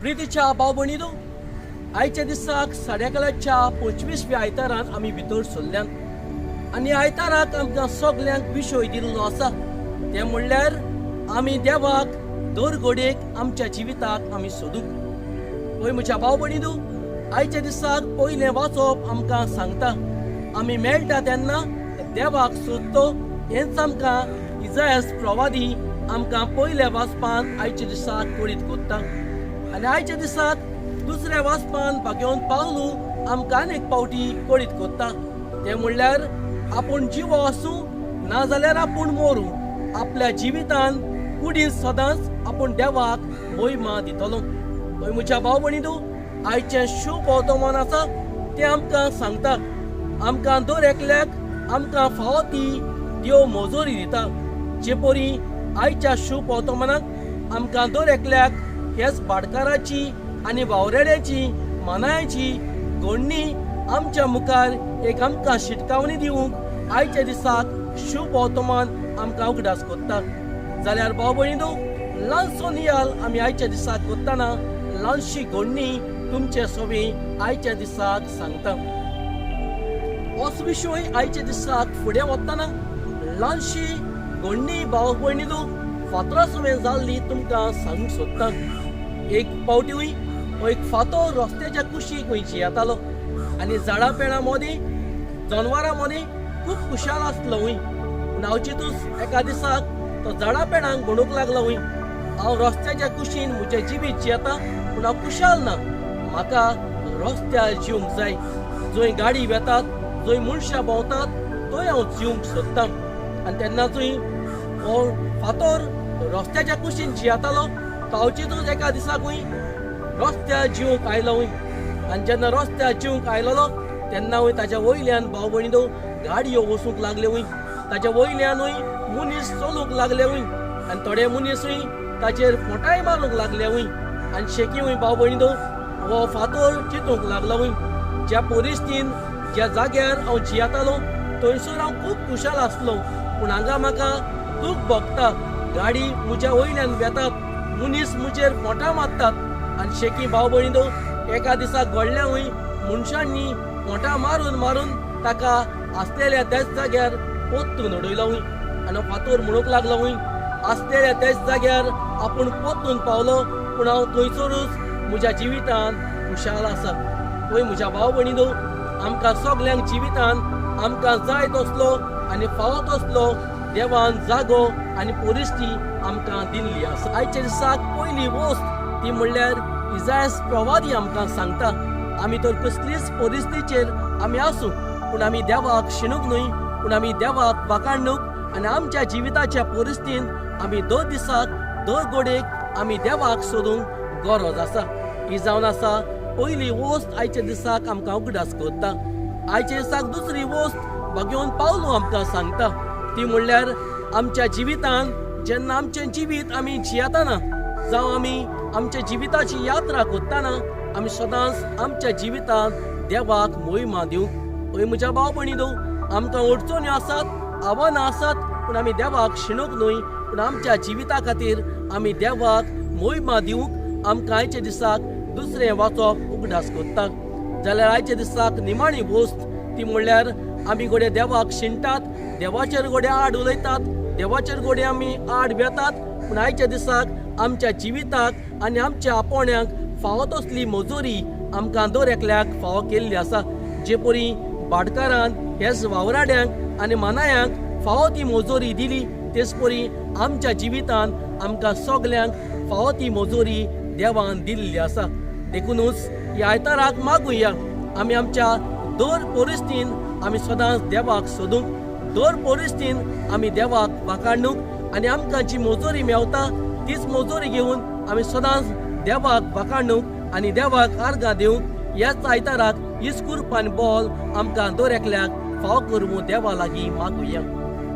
प्रितीच्या भाव भयणीनो, आयच्या दिसाक साडेकलाच्या 25व्या आयतारान आमी भितर सरल्यान आनी आयताराक आमकां सगल्यांक विशय दिल्लो आसा, तें म्हणल्यार आमी देवाक दर घडयेक आमच्या जिविताक आमी सोदूंक. पळय म्हज्या भाव भयणीनो, आयच्या दिसाक पयलें वाचप आमकां सांगता आमी मेळटा तेन्ना देवाक सोदतो, हेंच आमकां इजायस प्रवादी आमकां पयल्या वाचपान आयच्या दिसाक कळीत करता. आनी आयच्या दिसाक दुसऱ्या वाचपान भाग्योवन पावलू आमकां अनेक पावटी कळीत करता, तें म्हणल्यार आपूण जिवो आसूं नाजाल्यार आपूण मोरूं, आपल्या जिवितान कुडीन सदांच आपूण देवाक मोहिमा दितलो. पळय म्हज्या भाव भयणीनो, आयचें शुभ वर्तमान आसा तें आमकां सांगता आमकां दर एकल्याक आमकां फावो ती देव मजुरी दिता. जे परी आयच्या शुभ वर्तमानाक आमकां दर एकल्याक ह्याच भाटकाराची आनी वावराड्याची मानायाची घडणी आमच्या मुखार एक आमकां शिटकावणी दिवंक आयच्या दिसाक शुभ वर्तमान आमकां उगडास करता. जाल्यार भाव भयणीनो, ल्हानसो नियाल आमी आयच्या दिसाक करतना ल्हानशी घडणी तुमचे सोबी आयच्या दिसाक सांगता. होच विशय आयच्या दिसाक फुडें वतना ल्हानशी घडणी भाव भयणीनो फातरा समेत जाल्ली तुमकां सांगूंक सोदता. एक पावटी एक फातर रस्त्याच्या कुशीक खंय जियेतालो आनी झाडां पेडां मदीं जनवरां मदीं खूब खुशाल आसलो हूंय. पूण अवचितूच एका दिसाक तो झाडां पेडांक म्हणूंक लागलो हूंय, हांव रस्त्याच्या कुशीन म्हजें जिवीत जियेता पूण हांव खुशाल ना, म्हाका रस्त्यार जिवंक जाय, जंय गाडी वेतात जंय मनशां भोंवतात थंय हांव जिवंक सोदतां. आनी तेन्ना थंय हो फातर रस्त्याच्या कुशीन जियेतालो तो अवचितूच एका दिसाकूय रस्त्यार जिवंक आयलो हूंय. आनी जेन्ना रस्त्यार जिवंक आयलोलो तेन्ना हूंय ताज्या वयल्यान भाव भयणीनो गाडयो वचूंक लागल्यो हूंय, ताज्या वयल्यानूय मनीस चलूंक लागले हूंय आनी थोडे मनीसूय ताचेर फोटाय मारूंक लागले हूंय. आनी शेकी हूंय भाव भयणीनो हो फातर चिंतूंक लागलो हूंय, ज्या परिस्थितीन ज्या जाग्यार हांव जियेतालो थंयसर हांव खूब खुशाल आसलो, पूण हांगा म्हाका दूख भोगता, गाडी म्हज्या वयल्यान वेतात, मनीस म्हजेर फोटां मारतात. आनी शेकी भाव भयणीनो एका दिसा घडल्या हूंय मनशांनी फोटां मारून मारून ताका आसलेल्या त्याच जाग्यार पोत्तून उडयलो हूंय. आनी फातोर म्हणूंक लागलो हूंय, आसलेल्या त्याच जाग्यार आपूण पोत्तून पावलो, पूण हांव थंयसरूच म्हज्या जिवितान खुशाल आसा. पळय म्हज्या भाव भयणीनो, आमकां सगल्यांक जिवितान आमकां जाय तसलो आनी फावो तसलो देवान जागो आनी परिस्थिती आमकां दिल्ली आसा. आयच्या दिसाक पयली वस्त ती म्हणल्यार इजायस प्रवादी आमकां सांगता आमी तर कसलीच परिस्थितीचेर आमी आसूं पूण आमी देवाक शिणूंक न्हय, पूण आमी देवाक वाखाणूंक आनी आमच्या जिविताच्या परिस्थितीन आमी दर दिसाक दर घडयेक आमी देवाक सोदूंक गरज आसा. ही जावन आसा पयली वस्त आयच्या दिसाक आमकां उगडास करता. आयच्या दिसाक दुसरी वस्त भाग्योवन पावलू आमकां सांगता ती म्हणल्यार आमच्या जिवितान जेन्ना आमचें जिवीत आमी जियेतना जावं आमी आमच्या जिविताची यात्रा करतना आमी सदांच आमच्या जिवितांत देवाक मोहिमा दिवंक. पळय म्हज्या भाव भयणीनो, आमकां अडचण्यो आसात, आव्हानां आसात, पूण आमी देवाक शिणूंक न्हय, पूण आमच्या जिविता खातीर आमी देवाक मोहिमा दिवंक आमकां आयच्या दिसाक दुसरें वाचप उगडास करता. जाल्यार आयच्या दिसाक निमाणी वस्त ती म्हणल्यार आमी घडये देवाक शिणटात, देवाचेर घडये आड उलयतात, देवाचेर घडये आमी आड वेतात, पूण आयच्या दिसाक आमच्या जिविताक आनी आमच्या आपोवण्याक फावो तसली मजुरी आमकां दर एकल्याक फावो केल्ली आसा. जे परी भाटकारान ह्याच वावराड्यांक आनी मानायांक फावो ती मजुरी दिली, तेच परी आमच्या जिवितान आमकां सगल्यांक फावो ती मजुरी देवान दिल्ली आसा. देखुनूच ह्या आयताराक मागुया आमी आमच्या दर परिस्थितीन आमी सदांच देवाक सोदूंक, दर परिस्थितीन आमी देवाक वाखाणूंक आनी आमकां जी मजुरी मेवता तीच मजुरी घेवन आमी सदांच देवाक वाखाणूंक आनी देवाक आर्गां दिवंक. ह्याच आयताराक इस्कुर्प आनी बॉल आमकां दर एकल्याक फाव करूं देवा लागीं मागुया.